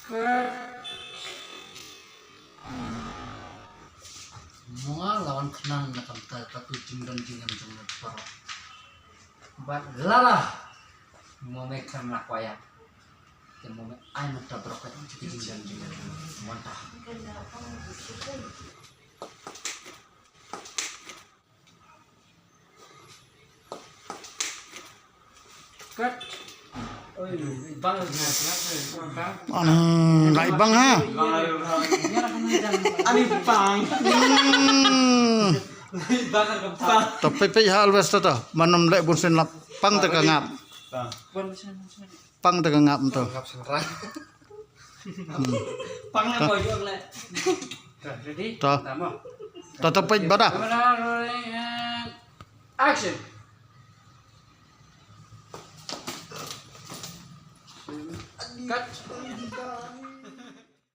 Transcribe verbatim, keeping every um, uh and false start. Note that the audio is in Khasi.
Mo nga la wan khnang na kam ta, ta tu jingdon jingem jong nga baroh. Bad lada mo me khlem lah wai ïa, te mo me ai mynta baroh ka jingdon jingem jong nga mynta. Kat. Oi, bang, bang. Ani, lai bang ha. Ani pang. Hmm. Bang ka pang. To pei pei ha always to to. Ban ym leh bun sien la pang te ka ngap. Pang. Bun sien, bun sien. Pang te ka ngap to. Ngap sien ra. Hmm. Pang le ko jong le. Ready? To. Tamo. To to pei bada. Camera rolling and action. Cut.